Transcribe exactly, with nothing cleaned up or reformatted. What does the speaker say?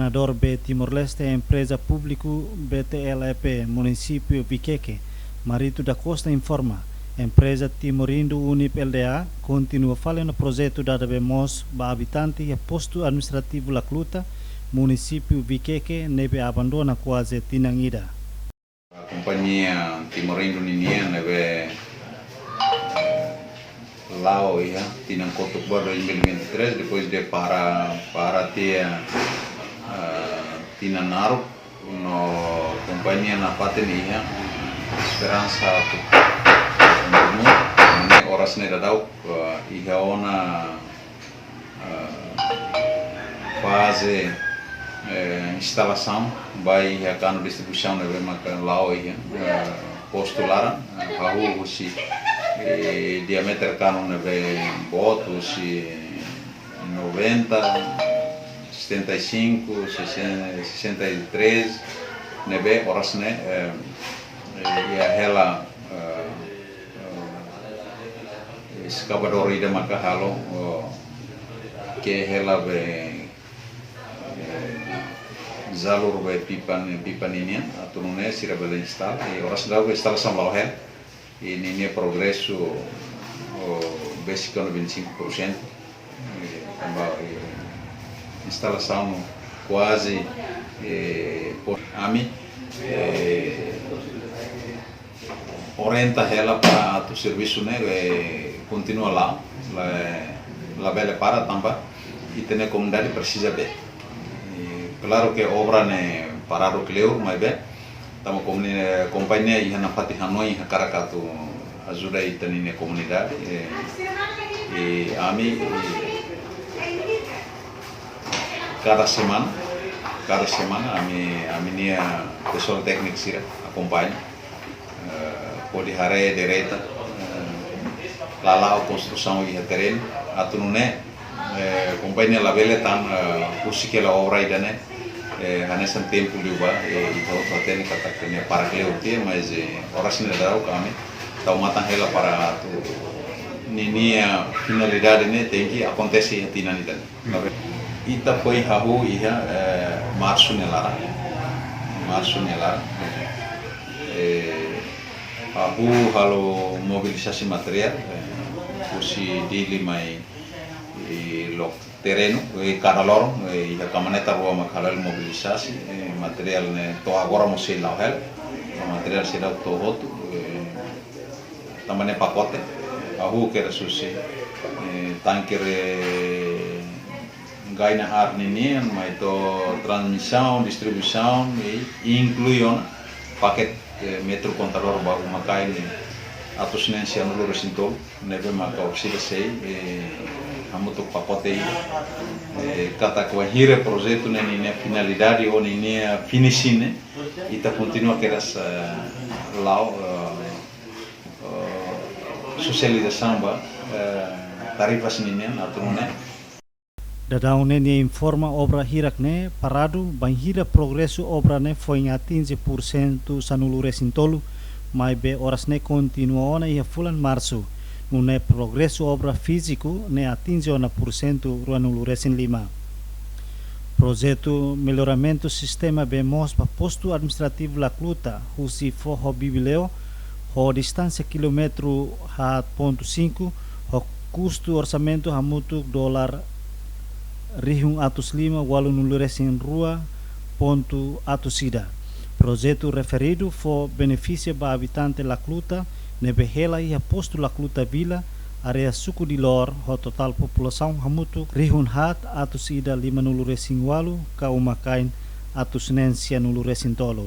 Koordenadór B Timor-Leste Empreza Públiku, B T L E P, Munisípiu Vikeke, Marito da Costa informa, Empreza Timorindo Unip L D A kontinua fali ona projetu dada bee moos ba abitante iha Postu Administrativu Lakluta, Munisípiu Vikeke, ne'ebé abandona kuaze tinan ida. Kompañia Timorindo ninian ne'ebé, eh, la'o iha tinan kotuk ba dois mil e vinte e três, depois de para, para tiha, eh, tinan naruk, no kompañia nafatin iha esperansa atu, atu, ne'e oras ne'e daudaun, eh, iha ona, eh, faze, eh, instalasaun ba iha kanu distribuisaun ne'ebé maka la'o iha, eh, postu laran, eh, hahú husi, eh, diámetru kanu ne'ebé boot husi noventa, setenta e cinco, sessenta, sessenta e três, ne'ebé oras ne'e, eh, eh, iha hela, eh, eh, eskavadór ida maka halo, oh, ke'e hela be, eh, jalur be pipa ni-, pipa ninian, atu nune'e sira bele instala, i oras daudaun be instalasaun la'o hela, i ninia progresu, oh, besik ona vinte e cinco por cento, eh, tanba, eh, instalasaun kuaze, eh, po-, ami, eh, orienta hela para atu servisu ne'e, eh, kontinua la'o, la, labele para tanba ita-nia komunidade presiza bee. I klaru ke obra ne'e paradu kleur, maibé tanba komuni-, kompañia iha nafatin hanoin hakarak atu ajuda ita-nia komunidade, eh, i ami, eh, kada semana, kada semana ami, ami-nia pesoál tékniku sira akompaña, eh, hodi haree direta, eh, lala'ok konstrusaun iha terrenu, atu nune'e, eh, kompañia labele tan, eh, husik hela obra ida-ne'e, eh, hanesan tempu liubá, eh, ita hotu hatene katak ne'e para kleur tiha, mas, eh, oras ne'e daudaun ami tau matan hela para atu ninia finalidade ne'e tenke akontese iha tinan ida-ne'e. Ita foin hahú iha, eh, Marsu nia laran. Marsu nia laran. Eh, hahú halo mobilisasi materiál, eh, husi Dili mai, eh, loke terrenu, eh, kada loron, eh, iha kamioneta rua mak halo mobilisasi, eh, materiál ne'e to'o agora mós sei la'o hela. Materiál seidauk to'o hotu, eh, tanba ne'e pakote, hahú kedas husi, eh, tanke, eh, gaina ar ninian, mai to'o transmisaun, distribuisaun, i inklui ona pakete, eh, metru kontadór ba uma-kain ne'e atus neen sianulu-resin-tolu, ne'ebé maka orsida sei, eh, hamutuk pakote ida. Eh, katak bainhira projetu ne'e ninia finalidade ou ninia finishing ne'e, ita kontinua kedas, eh, la'o, eh, eh, sosializasaun ba, eh, tarifas ninian atu nune'e. Daudaun ne'e nia informa obra hirak-ne'e paradu, bainhira progresu obra ne'e foin atinje pursentu sanulu-resin-tolu, maibé oras ne'e kontinua ona iha fulan Marsu, nune'e progresu obra fíziku ne'e atinje ona pursentu ruanulu-resin-lima. Projetu melloramentu sistema bee moos ba Postu Administrativu Lakluta, husi Foho Bibileo, ho distánsia kilómetru haat pontu sinku, ho kustu orsamentu hamutuk dolar rihun atus lima ualunulu-resin-rua pontu atus ida. Projetu referidu fó benefísiu ba abitante Lakluta, ne'ebé hela iha postu Lakluta Vila, área suku Dilor, ho totál populasaun hamutuk rihun haat atus ida limanulu-resin-ualu, ka uma-kain atus neen sianulu-resin-tolu.